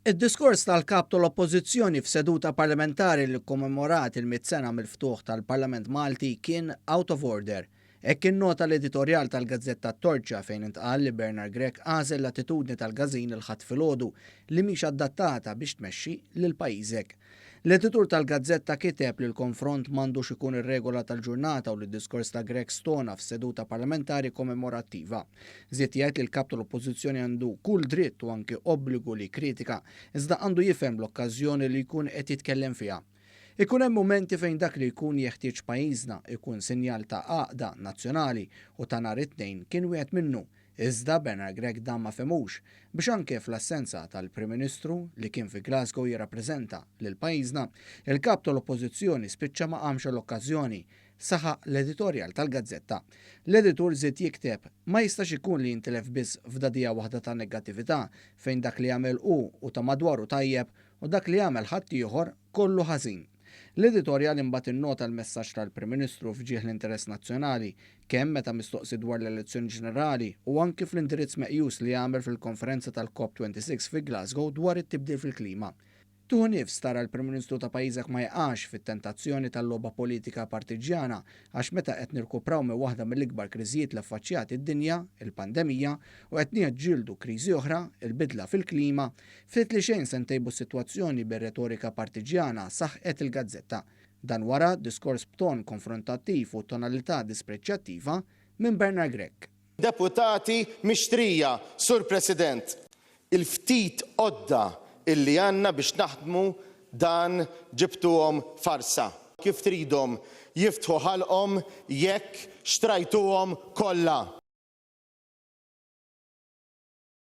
Id-diskors tal-Kap tal-Oppożizzjoni f'seduta parlamentari li kkommemorat il-mitt sena mill-ftuħ tal-Parlament Malti kien out of order. Hekk innota l-editorjal tal-gazzetta T-Torċa fejn intqal li Bernard Grech għażel l-attitudni tal-każin il-Ħadd filgħodu li mhix adattata biex tmexxi lil pajjiżek. L-editur tal-gazzetta kiteb li l-konfront m'għandux ikun ir-regola tal-ġurnata u li d-diskors ta' Grech stona f'seduta parlamentari kommemorattiva. Żied jgħid li l-Kap tal-Oppożizzjoni għandu kull dritt u anki obbligu li jikkritika, iżda għandu jifhem l-okkażjoni li jkun qed jitkellem fiha. Ikun hemm mumenti fejn dak li jkun jeħtieġ pajjiżna jkun sinjal ta' għaqda nazzjonali u ta' nhar it-Tnejn kien wieħed minnu. Iżda Bernard Grech dan ma fehmux, biex anke fl-assenza tal-Prim Ministru, li kien fi Glasgow jirrappreżenta lil pajjiżna, il-Kap tal-Oppożizzjoni spiċċa ma qamx għall-okkażjoni, saħaq l-editorjal tal-gazzetta. L-editur żied jikteb, Ma jistax ikun li jintilef biss f'dagħdigħa waħda ta' negattività fejn dak li jagħmel hu u ta' madwaru tajjeb u dak li jagħmel ħaddieħor kollu ħażin. L-editorjal imbagħad innota l-messaġġ tal-Prim Ministru f'ġieħ l-interess nazzjonali, kemm meta mistoqsi dwar l-elezzjoni ġenerali u anki fl-indirizz meqjus li għamel fil-konferenza tal-COP 26 fi Glasgow dwar it-tibdil fil-klima. Tieħu nifs tara l-Prim Ministru ta' pajjiżek ma jaqax fit-tentazzjoni tal-logħba politika partiġġjana għax meta qed nirkupraw minn waħda mill-ikbar kriżijiet li affaċċjat id-dinja, il-pandemija, u qed niġġieldu kriżi oħra, il-bidla fil-klima, Ftit li xejn se ntejbu s-sitwazzjoni bir-retorika partiġġjana, saħqet il-gazzetta. Dan wara diskors b'ton konfrontattiv u tonalità dispreċjattiva minn Bernard Grech. Deputati mixtrija, Sur President. Il-ftit għodda illi għandna biex naħdmu dan ġibtuhom farsa. Kif tridhom jiftħu ħalqhom jekk xtrajtuhom kollha?